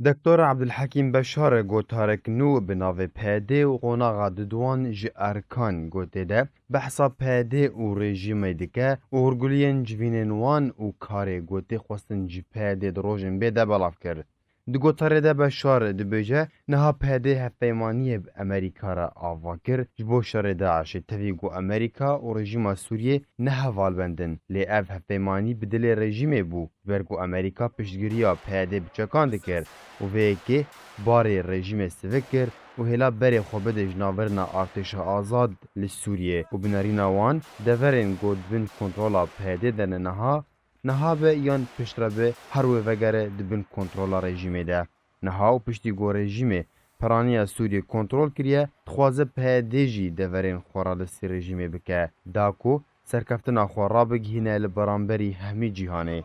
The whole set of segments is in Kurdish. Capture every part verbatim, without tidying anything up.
Doktor Abdulhekîm Beşar gotarek nû bi navê P Y D û qonaxa Didwan ji Erkan gotê de behsa P Y D û rejîmê dike û hûrguliyên civînên wan û karê gotê xwestin ji P Y D di rojên bê de belav kir. Di gotarê de Beşar dibêje, niha P Y D hevpeymaniyê bi Amerîka re ava kir ji bo şerê DAIŞê. Tevî ku Amerîka û rejîma Sûriyê ne hevalbend in, lê ev hevpeymanî bi dilê rejîmê bû, ji ber ku Amerîka piştgiriya P Y D bi çekan dikir û vê yekê barê rejîmê sivik kir û hêla berê xwe bide ji navbirina artêşa azad li Sûriyê û bi nerîna wan deverên ku di bin kontrola P Y D de ne niha, niha be yan piştre be her wê vegere di bin kontrola rejîmê de. Niha û piştî ku rejîmê piraniya Sûriyê kontrol kiriye, dixwaze P Y D jî deverên xwe radestî rejîmê bike, da ku serkeftina xwe rabigihîne li beramberî hemî cîhanê.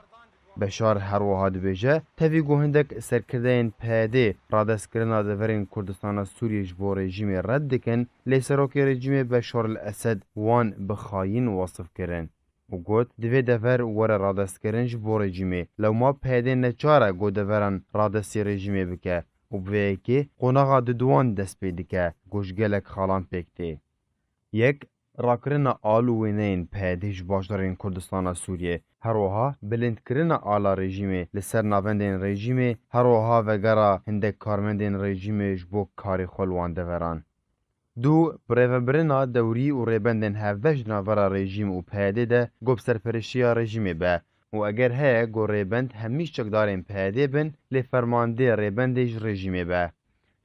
Beşar her wiha dibêje, tevî ku hindek serkirdeyên P Y D radestkirina deverên Kurdistana Sûriyê ji bo rejîmê red dikin, lê serokê rejîmê Beşar el Esed wan bi xayîn wesif kirin û got, divê dever were radestkirin ji bo rejîmê. Lewma P Y D neçar e ku deveran radestî rejîmê bike û bi vê yekê qonaxa Didwan dest pê dike, ku ji gelek xalan pêk tê. Yek, rakirina al û wêneyên P Y D ji bajarên Kurdistana Sûriyê, her wiha bilindkirina ala rejîmê li ser navendên rejîmê, her wiha vegera hindek karmendên rejîmê ji bo karê xwe li wan deveran. Du, birêvebirina dewrî û rêbendên hevbeş di navbera rejîm û P Y D de, ku bi serpereştiya rejîmê be û eger heye ku rêbend hemî çekdarên P Y D bin, lê fermandê rêbendê ji rejîmê be.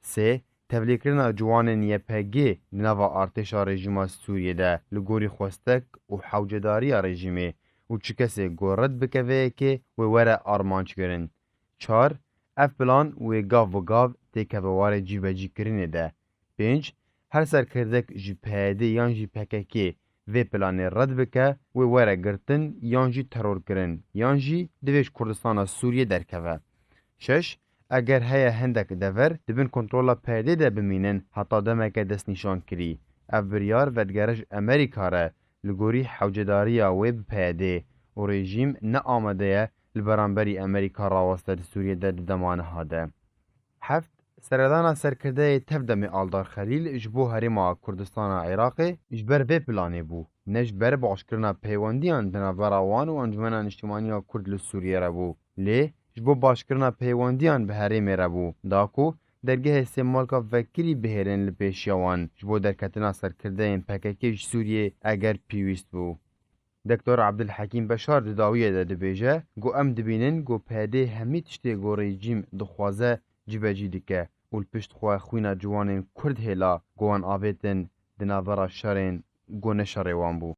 Sê, tevlîkirina ciwanên Y P G di nava artêşa rejîma Sûriyê de li gorî xwestek û hewcedariya rejîmê û çi kesê ku red bike vê yekê wê were armanc kirin. Çar, ev plan wê gav bi gav têkeve warê cîbecîkirinê de. Pênc, her serkirdek ji P Y D yan jî P K K vê planê red bike, wê were girtin yan jî terorkirin, yan jî divê ji Kurdistana Sûriyê derkeve. Şeş, eger heye hindek dever di bin kontrola P Y D de bimînin heta demeke destnîşankirî, ev biryar vedigere ji Amerîka re, li gorî hewcedariya wê bi P Y D û rejîm ne amade ye li beramberî Amerîka raweste di Sûriyê de di dema niha de. Heft, seredana serkirdeyê tevdemê Aldar Xelîl ji bo Herêma Kurdistana Iraqê ji ber vê planê bû, ne ji ber başkirina peywendiyan di navbera wan û Encûmena Niştimanî ya Kurd li Sûriyê re bû, lê ji bo başkirina peywendiyan bi herêmê re bû, da ku dergehê Sêmalka vekirî bihêlin li pêşiya wan ji bo derketina serkirdeyên P K K ji Sûriyê eger pêwîst bû. Doktor Abdulhekîm Beşar di dawiyê de dibêje, ku em dibînin ku P Y D hemî tiştê ku rejîm dixwaze cîbecî dike û li pişt xwe xwîna ciwanên Kurd hêla ku wan avêtin di navbera şerên ku ne şerê wan bû.